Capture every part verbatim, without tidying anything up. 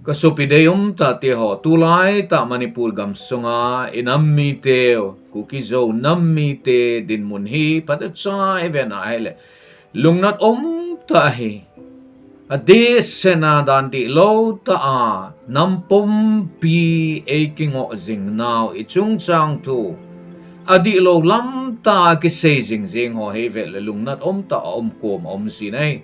Ka sopi deium tah teho, tulai tah Manipur gamsunga i nam mite, Kuki Zo nam mite dinmun hi phatechan i vena ahile, lungnat um tah hi. Adehsetna dan dihlou tah a, nam pumpi ei kingoh jing nau i chungchang thu adihlou lam tah a kisei jing jing ho hi vet le lungnat um tah a um kom a um jin ahi.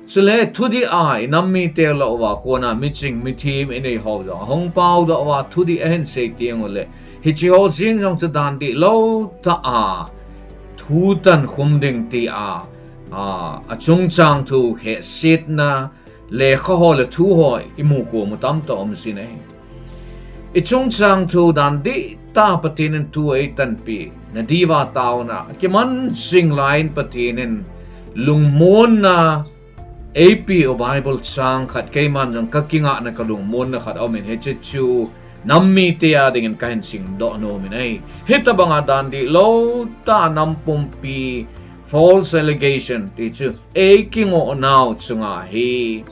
Chule thudih a i nam mite lah uva kona miching mithim i nei ho jong ahung pao doh uva thudih ahin sei teng ule, hiche ho jeng jong chu dan dihlou tah a thu tan khum ding ti a, a, a chungchang thu hehsetna lekha ho le thu ho i mu kom u tamtah um jin ahi. I chungchang thu dan dihtah Pathen in thu ei tanpeh na diuva taona kiman jing laiyin Pathen in lungmonna eipeh u Bible chang khat keiman jong ka kingahna ka lungmonna khat aum in hiche chu nam mite a dingin kahin simdoh nom in ahi. Hitobanga dan dihlou tah nam pumpi false allegation ti chu ei kingoh nau chunga hi,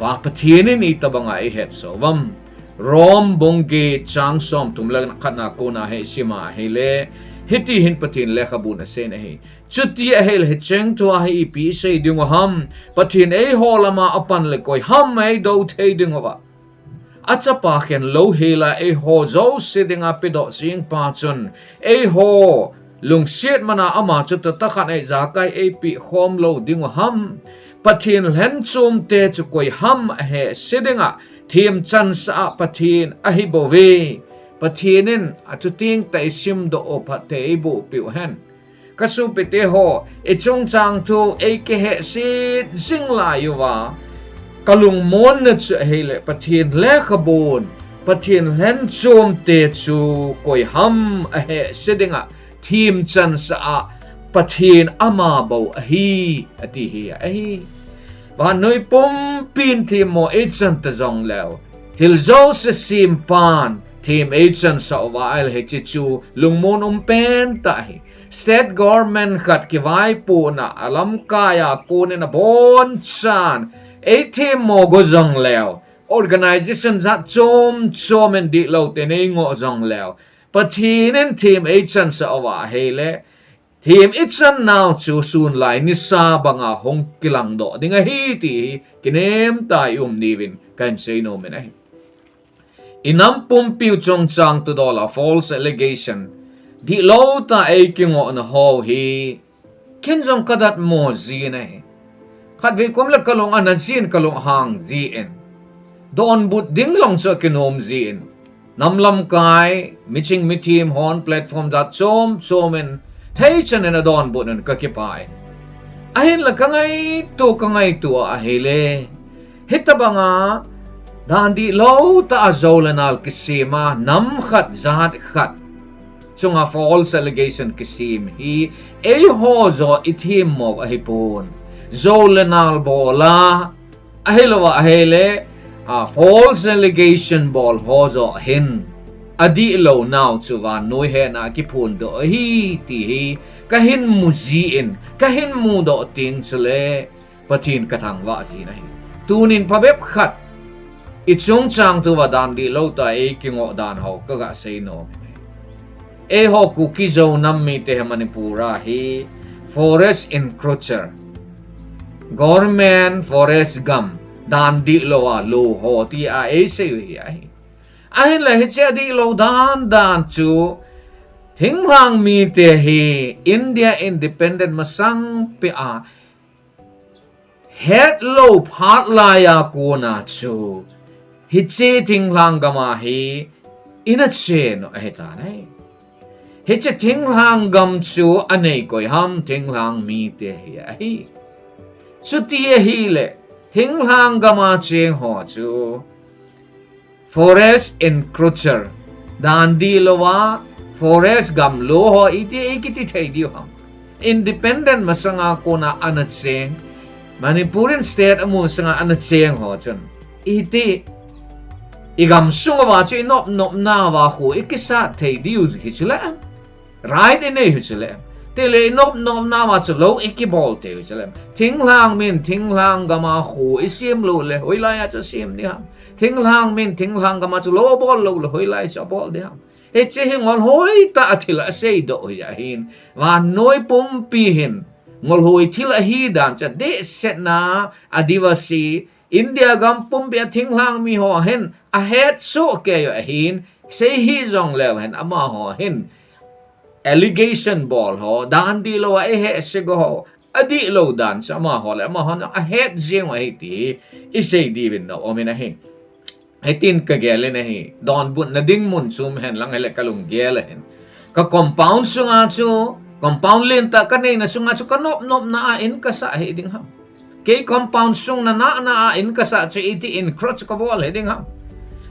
va Pathen in itobanga ei hetsa uvam. Rom bung get chang somthum le khatna kona hi sim a ahile, hiti hin Pathen lekhabun asei in ahi. Chuti ahile hicheng thua hi ipi sei ding u ham? Pathen eiho lama apan le koi ham eidou thei ding uva? Achapa khen louhela eiho jouse dinga pedoh jing pa chun, eiho lungset mana ama chu tah tah khat ei jakai eipeh khom lou ding u ham? Pathen lhenchom te chu koi ham ahehse dinga themchansah a Pathen ahi bouve. Pathen in athuteng tah i simdoh u phatthei eiboh peh u hen. Ka sopi teho, i chungchang thu ei kihehset jing lai uva ka lungmonna chu ahile, Pathen lekhabun, Pathen lhenchom te chu koi ham ahehse dinga themchansah a Pathen ama bou ahi, ati hi ahi. Vannoi pumpin themmo eichan ta jongleu, thil jouse sempan them eichansah uva ahile hiche chu lungmon um pen tah ahi. State government khat kivaipohna a lamkai a konin abonchan ei themmo go jongleu, organization jat chom chom in dihlou te nei ngoh jongleu, Pathen in them eichansah uva ahile, them ichan nau chu sunlai nisa banga hung kilangdoh ding ahi ti hi kinem tah a i um diuvin kahin sei nom in ahi. I nam pumpiu chungchang thudol a false allegation, dihlou tah ei kingohna ho hi ken jong ka datmo jin ahi. Khatvei kom le ka lung ana jin, ka lunghang jin, donbut ding jong chu akinom jin, nam lamkai, miching mithem hon platform jat chom chom in theichan in adonbut un ka kipah in, ahinla ka ngaito, ka ngaito ahile, hitobanga dan dihlou tah a jou le nal kisem a nam khat jat khat chunga false allegation kisem hi eiho joh i themmo ahipon, jou le nal bol a, ahilouva ahile, a, false allegation bol ho joh hin adihlou nau chu vannoi hetna a kiphondoh ahi ti hi kahin mu jin, kahin mudoh teng chule Pathen ka thangvah jin ahi. Tunin phabep khat i chungchang thu uva dan dihlou tah ei kingoh dan ho ka ga sei nom in ahi. Eiho Kuki Zo nam mite hi Manipur a hi forest encroacher, government forest gam dan dihlou a lo ho ti a ei sei u hi ahi. Ahinla hiche adihlou dan dan chu thinglhang mite hi India independent masang peh a hetlou phat laiya kona chu hiche thinglhang gam a hi ina chen u ahitan ahi. Hiche thinglhang gam chu anei koi ham? Thinglhang mite hi ahi. Chuti ahile thinglhang gam a cheng ho chu forest encroacher, dan dihlou a forest gam lo ho iti, ikiti thei diu ham? Independent masanga kona ana cheng, Manipur in state amu sanga ana cheng ho chun iti, i gamsung uva chu i nop nopna uva khu i kisat thei diu hi chule em? Right i nei hi chule em? Tile i nop nop na ma chu lou i kibol te u chu lem. Thinglhang min thinglhang gam a kho i sem lou le hoilai a chu sem ding ham. Thinglhang min thinglhang gam a chu lou bol lou le hoilai chu bol ding ham. Hiche hi ngolhoi tah a thil a seidoh hi ahin. Vannoi pumpi hin ngolhoi thil ahi dan chu dehsetna a Adivasi India gam pumpi a thinglhang mi ho hin ahet soh kei u ahin, sei hih jong leu hen amaho hin allegation bol ho, dan dihlou a eihehse go ho, adihlou dan chu amaho le amaho jong ahet jeng u ahi ti hi i sei diuvin na um in ahi. Hitin ka gel in ahi, donbutna ding mun chu um hen lang hile ka lunggel ahin. Ka compound sunga chu, compound lentah ka neina sunga chu ka nop nopna a in ka sah hih ding ham. Kei compound sung na na na a in ka sah chu iti encroach ka bol hih ding ham.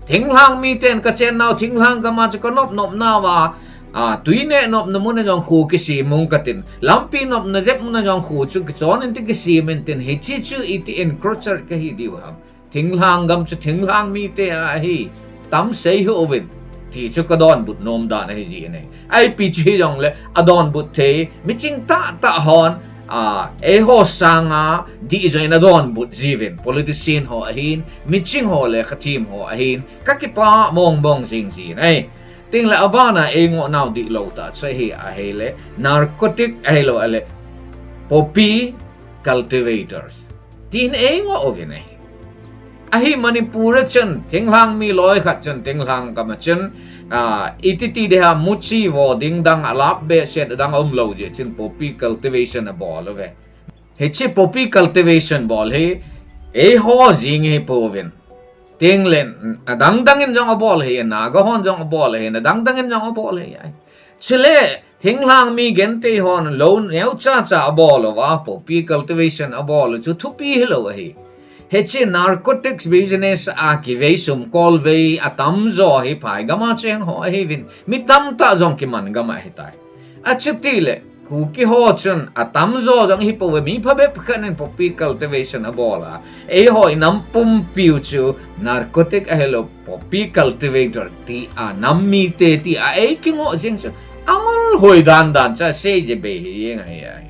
Thinglhang miten ka chennau thinglhang gam a chu ka nop nopna uva, a, tui neh nopna mun a jong kho kisem ung ka tin. Lampi nopna jep mun a jong kho chu kichon in tin kisem in tin hiche chu iti encroacher ka hi diu ham. Thinglhang gam chu thinglhang mite a ahi. Tam sei hih uvin. Ti chu ka donbut nom dan ahi jin ahi. Ipi chu hi jong le adonbut thei miching tah tah hon, a, eiho sanga dih joh in adonbut jiuvin. Politician ho ahin, miching ho le khathem ho ahin. Ka kipah mong mong jing jin ahi. Tin le abana ei ngoh nau dihlou tah chu ahi ahile narcotic ahilou le poppy cultivators. Tin ei ngoh uvin ahi. Ahi Manipur a chun, thinglhang mi loi khat chun, thinglhang gam a chun, a, iti ti ding ham muchi vo ding dang a lap behseh dang a umlou jeh chun poppy cultivation a bol uve. Hiche poppy cultivation bol hi, eiho jing hi pouvin. Tin le, adang dang in jong a bol hi, Naga hon jong a bol hi, adang dang in jong a bol hi. Chule, thinglhang mi gente hon lou neocha cha a bol uva, poppy cultivation a bol u chu thupi hilou ahi. Hiche narcotics business a kivei sumkolvei atamjo hi phai gam a cheng ho ahiuvin. Mi tamtah jong kiman gam ahitai. Achuti le, Kuki ho chun atamjo jong hi pouve mi phabep khat in poppy cultivation a bol a. Eiho i nam pumpiu chu narcotic ahilou poppy cultivator ti a nam mite ti a ei kingoh jing chu angol hoi dan dan chu asei jeh bei hi jeng ahi ahi.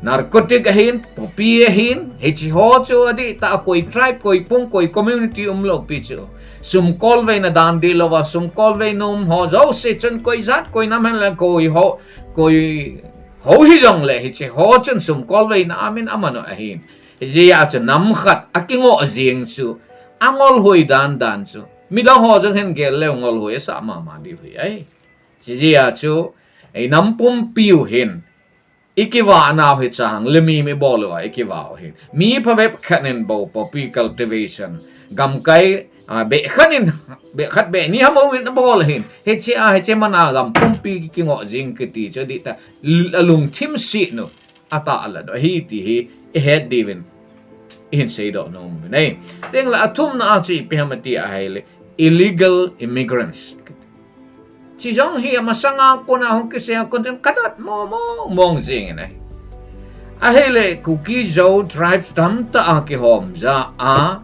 Narcotic ahin, poppy ahin, hiche ho chu adih tah a koi tribe, koi pung, koi community umlou pi chu. Sumkolveina dan dihlou a, sumkolvei nom ho jouse chun koi jat, koi nam hen le koi ho, koi ho hi jong le hiche ho chun sumkolveina a min aman u ahin. Hijeh a chu nam khat a kingoh jing chu, angol hoi dan dan chu. Midang ho jong hin gel leu ngol hoi asah mama diu hi ahi. Hijeh a chu, ei nam pumpiu hin, i kivah nau hi chang, le mi mi bol uva, i kivah u hin. Mi phabep khat in bou, poppy cultivation. Gamkai, a, beh khat in, beh khat beh ni ham uvin a bol hin. Hiche a, hiche man a gam pumpi kingoh jing kiti chu dih tah, l-, a lungthim sih nu. Atah a la do hi ti hi i het diuvin i hin seidoh nom uvin ahi. Tin le athumna a chu ipi ham ati ahile illegal immigrants. Chi jong hi amasanga kona hung kisei a kon tin ka dat mong mong mong jing in ahi. Ahile Kuki Zo tribe tamtah a kihom ja a,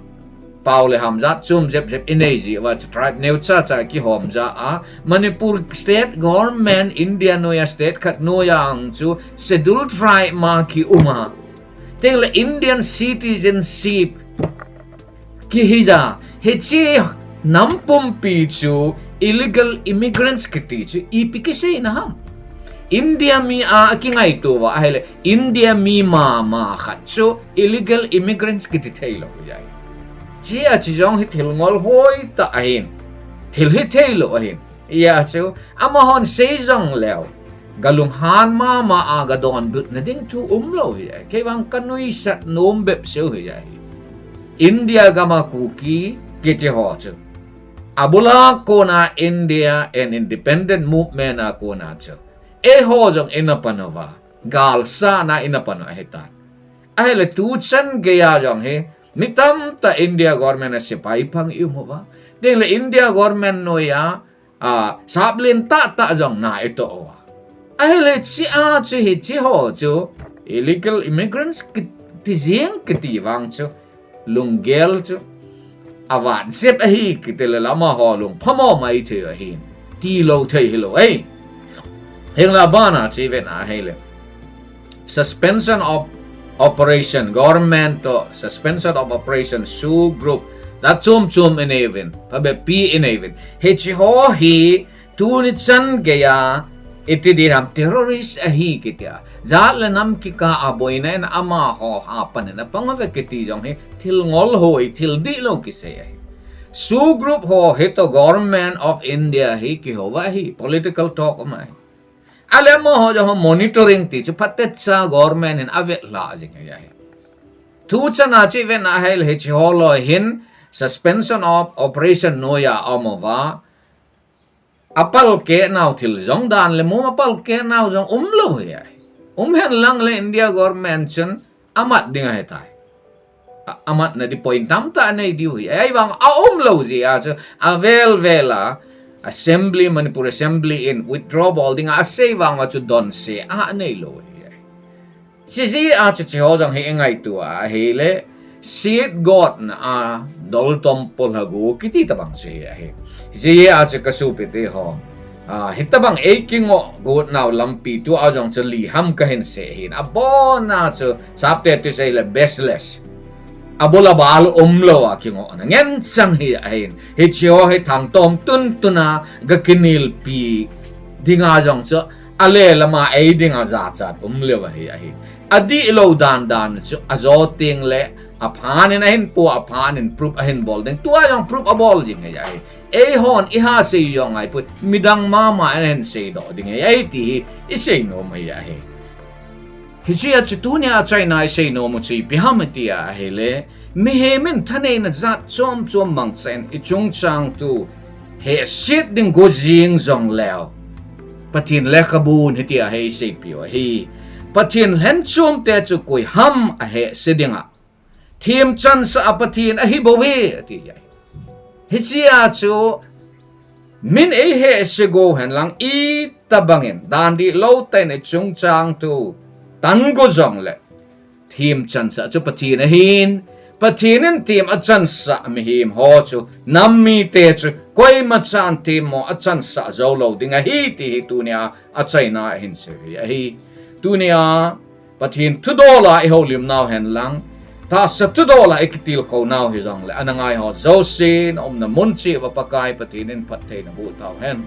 pau le ham jat chom jep jep i nei ji uva chu tribe neocha cha kihom ja a, Manipur state government India noiya state khat noiya ang chu schedule tribe ma kium a. Tin le Indian citizenship kihi ja, hiche nam pumpi chu illegal immigrants kiti chu ipi kiseina ham. India mi a kingaito uva ahile, India mi mama khat chu illegal immigrants kiti thei lou ahi. Chi a chi jong hi thil ngol hoi tah ahin. Thil hi thei lou ahin. Hijeh a chu, amahon sei jong leu. Ga lunghan mama a ga donbutna ding thu umlou ahi. Kei vang ka nuisat nom bep seu ahi. India gam a Kuki kiti ho chu. Abul a kona India and independent movement a kona chu. Eiho jong ina pan uva. Galsatna ina pan u ahitai. Ahile tuchan geiya jong hi. Mi tamtah India government a sepai phang i um uva. Tin le India government noiya, a, sap lentah tah jong na i toh uva. Ahile chi a chu hiche ho chu illegal immigrants kiti jing kiti vang chu. Lunggel chu. Avat jep ahi kiti le amaho lung phamo mai thei ahin. Tilou thei hilou ahi. Hinla bana chi ven ahile, suspension of operation, government to suspension of operation, SoO group, jat chom chom inei uvin, phabep pi inei uvin. Hichi ho hi tuni chan geiya iti ding ham, terrorist ahi kitia, jat le nam kikah a boina in amaho hapan in apang uve kiti jong hi thil ngol hoi, thil dihlou kisei ahi. SoO group ho hi to Government of India hi kihou ahi, political talk um ahi. Ale amaho jong ho monitoring ti chu phatecha government hin avet lha jing ahi. Tuchan a chi ven ahile hichi ho loi hin suspension of operation noiya aum uva, apalkeh nau thil jong dan le mum apalkeh nau jong umlou ahi. Um hen lang le India government chun amat ding ahitai. A, amatna ding point tamtah anei diu ahi. Ahivang aumlou jeh a chu avel vel a Assembly, Manipur Assembly in withdraw bol dinga asei vang uva chu donse a aneilou ahi. Hijeh a chu hichi ho jong hi ingaito ahile, Seat gotna a doltom polha go kiti tabang chu hi ahi. Hijeh a chu kasopi teho, a, hitabang eikingoh got nau lampi tua jong chu liham kahin sei ahin. Abona chu sapte ti sei le baseless, abul abal umlou a kingohna ngen chang hi ahin. Hichi ho hi thangtom tuntun a gakinelpi dinga jong chu ale lama ei dinga jachat umlou ahi ahi. Adihlou dan dan chu ajo teng le aphan in ahin po, aphan in proof ahin bol ding. Tua jong proof abol jing ahi ahi. Eihon iha sei jong ahipoi, midang mama in ahin seidoh ding ahi ahi ti hi isei nom ahi ahi. Hichea chu tunia achaina isei nom u chu ipi ham tia ahile, mihem in thaneina jat chom chom mangchan ichungchang thu hehset ding go jing jongleu, Pathen lekhabun hitia hi iseipiu ahi. Pathen lhenchomte chu koi ham ahehse dinga themchansah a Pathen ahibouve ati ahi. Hichea chu min eihehse go hen lang, itabangin dan dihlou tah in ichungchang thu tan go jongle, themchansah chu Pathen ahin, Pathen in them achansah mihem ho chu nam mite chu koimachan themmo achansah joulou ding ahi ti hi tunia achaina ahin sei ahi. Tunia Pathen thudol a ihoulim nau hen lang, tahsa thudol a ikitilkhou nau hijongle, ana ngai ho jousen aumna mun cheh uva Pakai Pathen in phattheina boh tauhen.